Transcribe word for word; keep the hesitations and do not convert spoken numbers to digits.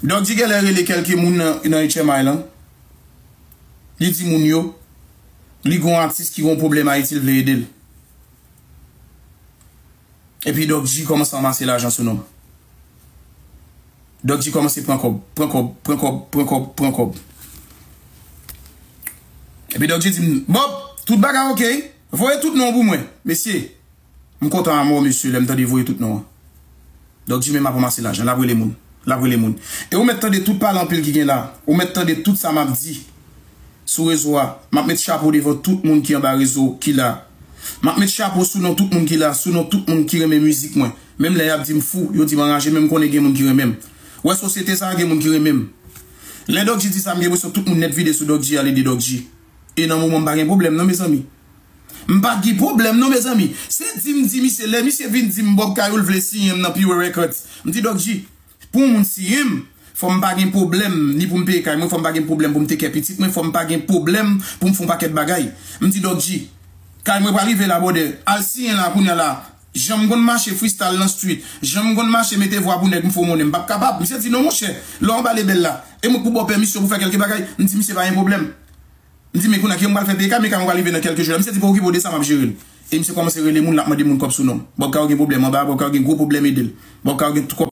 Dòk G genlè rele kèlke moun nan, nan H M I lan. Li di moun yo, li gon atis ki gon pwoblèm Ayiti, l vle ede l. Epi Dòk G kòmanse anmase lajan sou non m. Dòk G kòmanse pran kòb, pran kòb, pran kòb, pran kòb, pran kòb. Epi Dòk G di m, Bob, tout bagay oke, voye tout non pou mwen. Mesye, m kontan amò, mesye, lè m tande voye tout non an. Dòk G menm ap anmase lajan, l ap rele moun, l ap rele moun. E ou mèt tande tout pale anpil ki gen la, ou mèt tande tout sa m ap di sou rezo a. M ap met chapo devan tout moun ki anba rezo ki la. M ap met chapo sou non tout moun ki la, sou non tout moun ki renmen mizik mwen. Menm lè y ap di m fou, yo di m anraje, men m konnen gen moun ki renmen m. Ou wè sosyete sa a, gen moun ki renmen m. Lè Dòk G di sa, m gen enpresyon tout moun nèt vide sou Dòk G, al ede Dòk G. E nan moman m pa gen pwoblèm non, mezanmi. M pa gen pwoblèm non, mezanmi. Se di m di misye, lè misye vin di m Bob Kayou l vle siyen m nan P W Records, m di Dòk G, pou yon moun siyen m, fò m pa gen pwoblèm ni pou m peye kay mwen, fò m pa gen pwoblèm pou m tekè pitit mwen, fò m pa gen pwoblèm pou m fè yon pakèt bagay. M di Dòk G, kay mwen pral rive la, brother. Al siyen la kounye a la. Jan m konn mache freestyle nan street, jan m konn mache mete vwa pou nèg m fè monnen, m p ap kapab. Misye di, non, monchè, lè w anba lebèl la, e mwen k pou ba w pèmisyon pou fè kèlke bagay. M di, misye, pa gen pwoblèm. M di, men kounye a, kijan m pral fè peye kay, men kay mwen pral rive nan kèlke jou la. Misye di, pa okipe w de sa, m ap jere l. E misye kòmanse rele moun, l ap mande moun kòb sou non m. Bob Kayou gen pwoblèm anba, Bob Kayou gen gwo pwoblèm, ede l. Bob Kayou gen